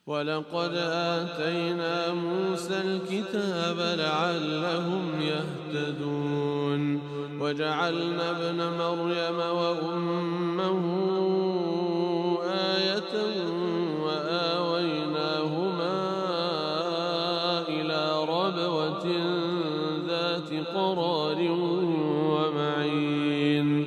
ولقد آتينا موسى الكتاب لعلهم يهتدون وجعلنا ابن مريم وأمه آية وآويناهما إلى ربوة ذات قرار ومعين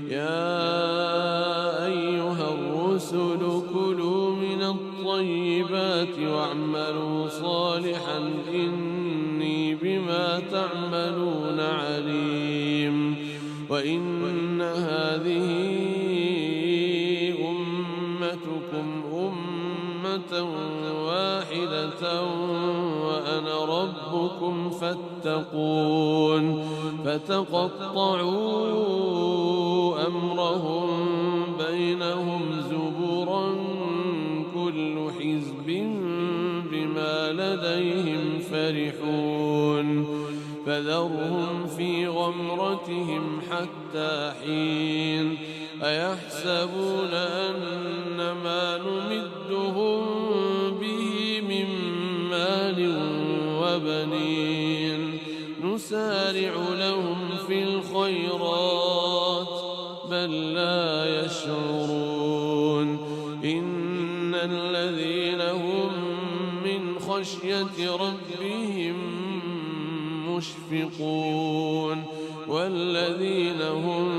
يا أيها الرسل كلوا من الطيبات واعملوا صالحا إني بما تعملون عليم وإن هذه أمتكم أمة واحدة وأنا ربكم فاتقون فتقطعوا أمرهم بينهم زبرا كل حزب بما لديهم فرحون فذرهم في غمرتهم حتى حين أيحسبون أن ما نمدهم به من مال وبنين نسارع لهم في الخيرات بل لا يشعرون إن الذين هم من خشية ربهم مشفقون والذين هم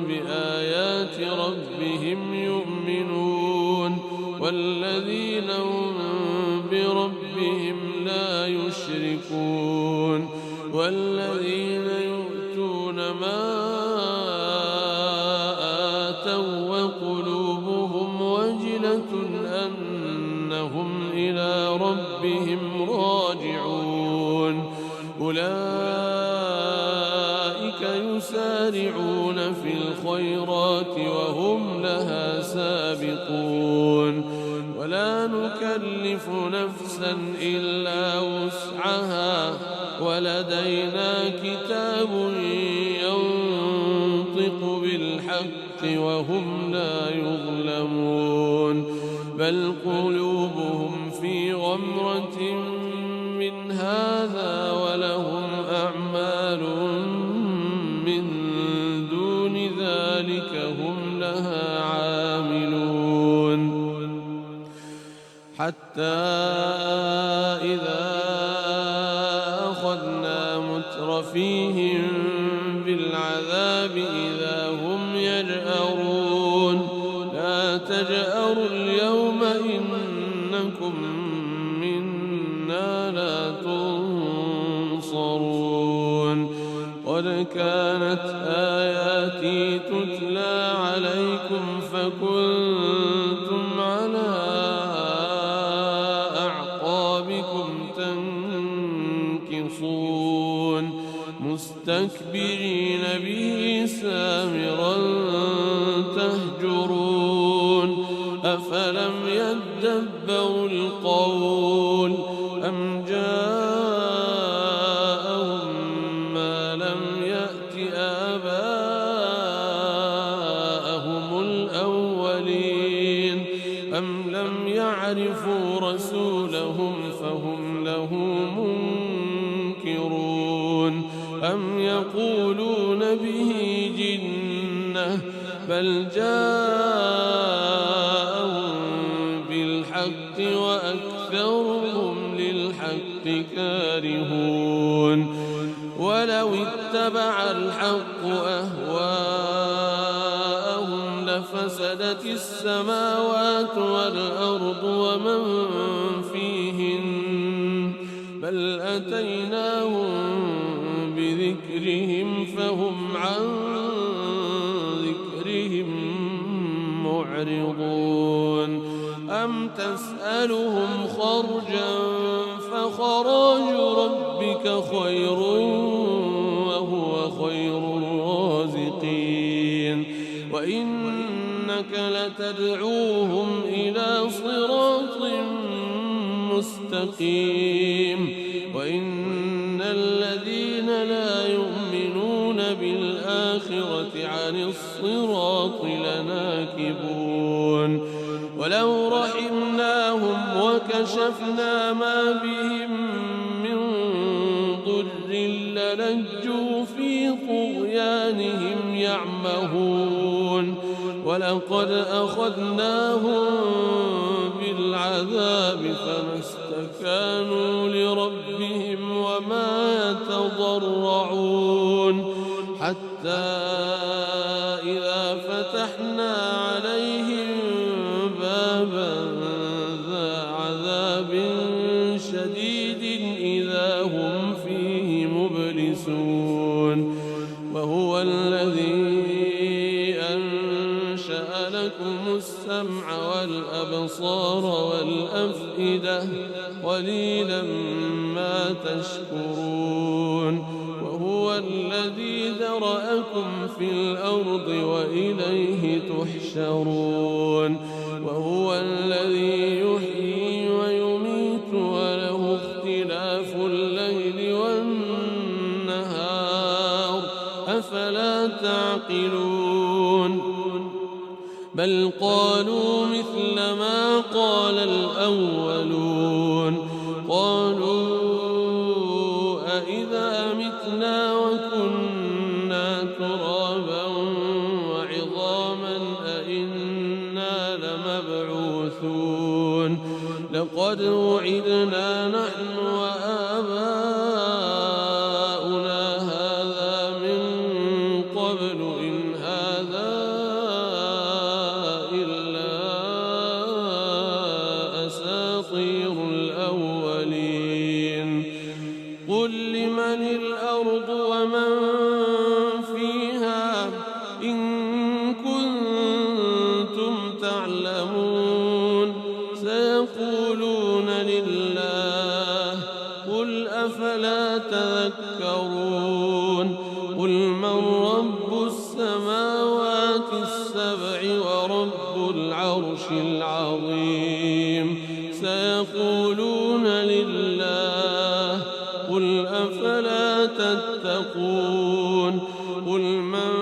بآيات ربهم يؤمنون والذين هم بربهم لا يشركون والذين يؤتون ما آتوا وقلوبهم وجلة أنهم إلى ربهم راجعون أولئك يسارعون في الخيرات وهم لها سابقون ولا نكلف نفسا إلا وسعها ولدينا كتاب ينطق بالحق وهم لا يظلمون بل قلوبهم في غمرة من هذا ولهم أعمال من دون ذلك هم لها عاملون حتى إذا أخذنا مترفيهم بالعذاب إذا هم يجأرون لا تجأروا اليوم إنكم منا لا تنصرون قد كانت آياتي تتلى عليكم فكنتم على أعقابكم تنكصون مستكبرين به سامرا تهجرون أفلم يدبروا القول أم جاءهم ما لم يأت آباءهم الأولين أم لم يعرفوا رسولهم فهم له منكرون أم يقولون به جنة بل جاءهم بالحق وأكثرهم للحق كارهون ولو اتبع الحق أهواءهم لفسدت السماوات والأرض ومن فيهن بل أتيناهم بذكرهم فهم عن ذكرهم معرضون أم تسألهم خرجا فخراج ربك خير وهو خير الرازقين وإنك لتدعوهم إلى صراط مستقيم وإن الذين لا يؤمنون بالآخرة عن الصراط لناكبون ولو رحمناهم وكشفنا ما بهم من ضر للجوا في طغيانهم يعمهون ولقد أخذناهم بالعذاب فما استكانوا لربهم وما يتضرعون حتى إذا فتحنا عليهم بابا ذا عذاب شديد إذا هم فيه مبلسون وهو الذي أنشأ لكم السمع والأبصار والأفئدة قليلا ما تشكرون وهو الذي ذرأكم في الأرض وإليه تحشرون وهو الذي يحيي ويميت وله اختلاف الليل والنهار أفلا تعقلون بل قالوا مثل ما قال الأولون قالوا أإذا متنا وكنا ترابا وعظاما أإنا لمبعوثون لقد وعدنا نحن وآباؤنا هذا من قبل إن هذا إلا أساطير الأولين قل لمن الأرض ومن فيها إن كنتم تعلمون سيقولون لله قل أفلا تذكرون قل من رب السماوات السبع ورب العرش العظيم سيقولون لله قل أفلا تتقون قل من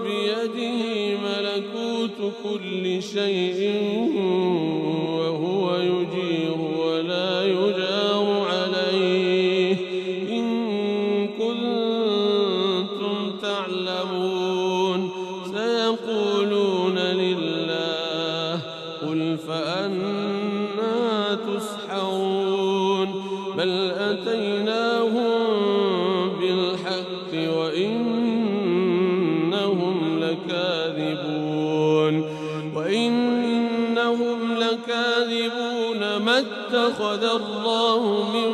بيده ملكوت كل شيء وهو يجير ولا يجار عليه إن كنتم تعلمون سيقولون لله قل فأنا تسحرون بل أتيناهم بالحق وإنهم لكاذبون ما اتخذ الله من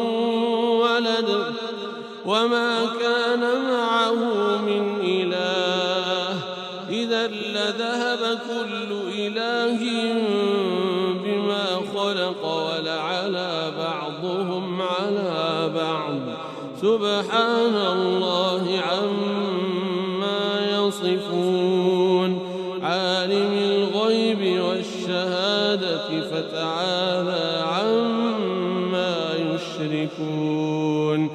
ولد وما كان معه من إله إذا لذهب كل إله بما خلق ولعلى بعضهم على بعض سبحان الله عما يصفون عالم الغيب والشهادة فتعالى عما يشركون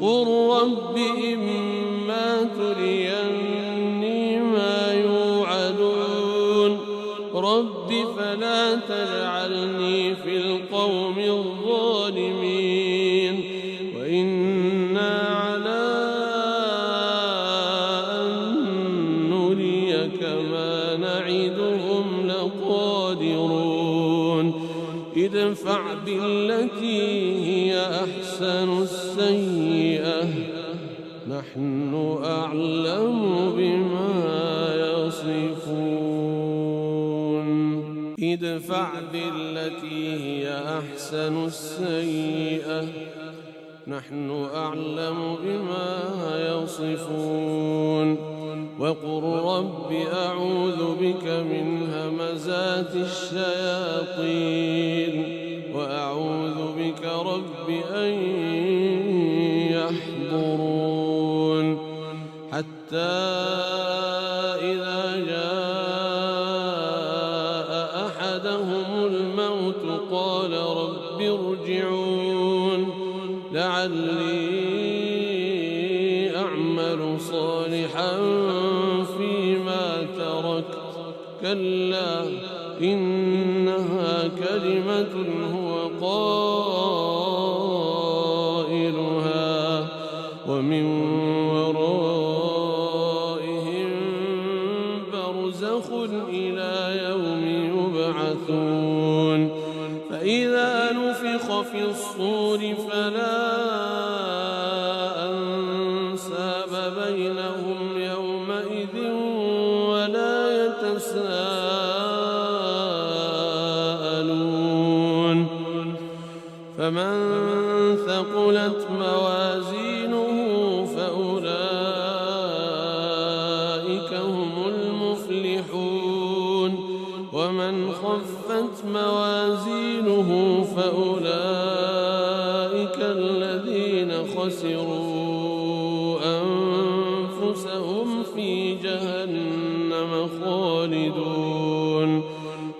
قل رب إما تريني ما يوعدون رب فلا تجعلني في القوم الظالمين وإنا على أن نريك ما نعدهم لقادرون ادفع بالتي هي أحسن السيئة نحن أعلم بما يصفون ادفع بالتي هي أحسن السيئة نحن أعلم بما يصفون وقل رب أعوذ بك من همزات الشياطين وأعوذ بك رب أن يحضرون حتى إذا جاء أحدهم الموت قال رب ارجعون لعلي أعمل صالحا فيما تركت كلا إنها كلمة هو قائلها ومن ورائهم برزخ إلى يوم يبعثون فإذا نفخ في الصور فلا أنساب بينهم يومئذ ولا يتساءلون فمن ثقلت موازينه فأولئك هم المفلحون ومن خفت موازينه فأولئك الذين خسروا أنفسهم في جهنم خالدون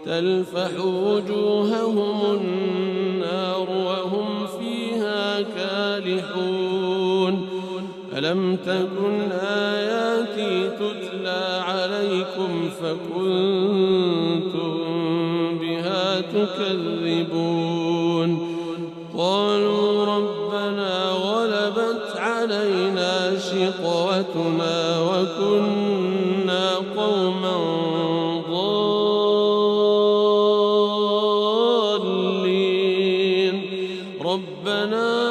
تلفح وجوههم النار وهم فيها كالحون ألم تكن آياتي تتلى عليكم فكنتم بها تكذبون قالوا ربنا غلبت علينا شقوتنا وكنا قوما ضالين ربنا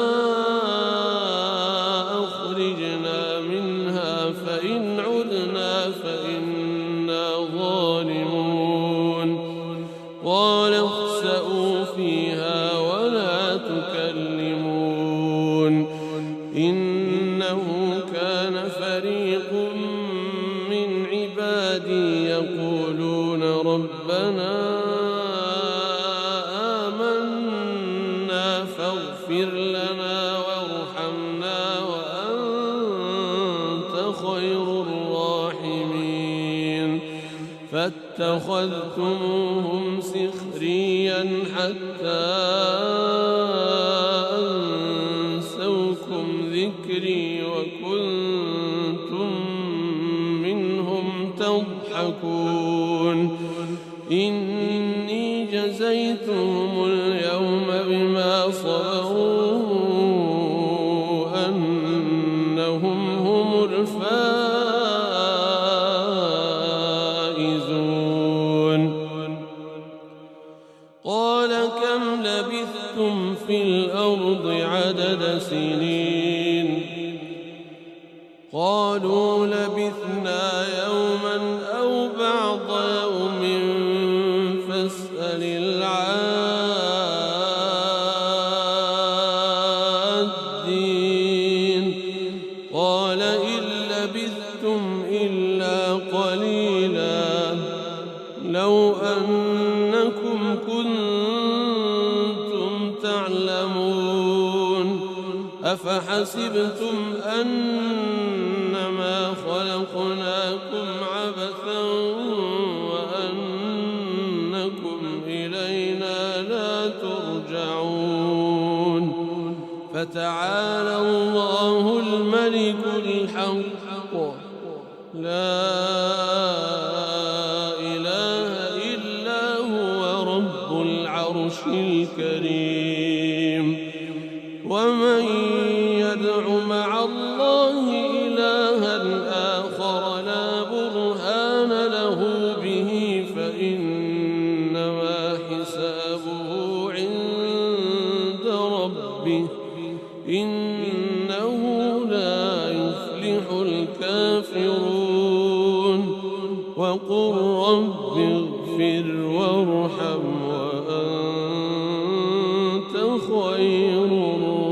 أخرجنا منها فإن عدنا فإنا ظالمون قال اخسئوا فيها ولا تكلمون إنه كان فريق من عبادي يقولون ربنا آمنا فاغفر لنا وارحمنا وأنت خير الراحمين فاتخذتموهم سخريا حتى أنسوكم ذكري وكنتم منهم تضحكون إني جزيتهم اليوم بما صبروا أنهم هم الفائزون قال كم لبثتم في الأرض عدد سنين قالوا لبثنا يوما أو بعض يوم فاسأل العادين قال إن لبثتم إلا قليلا لو أنكم كنتم تعلمون أفحسبتم أنما خلقناكم عبثا وأنكم إلينا لا ترجعون فتعالى الله الملك الحق لا إله إلا هو رب العرش الكريم ومن يدع مع الله إلها آخر لا برهان له به فإنما حسابه عند ربه إنه لا يفلح الكافرون وقل رب اغفر وارحم وأنت خير الراحمين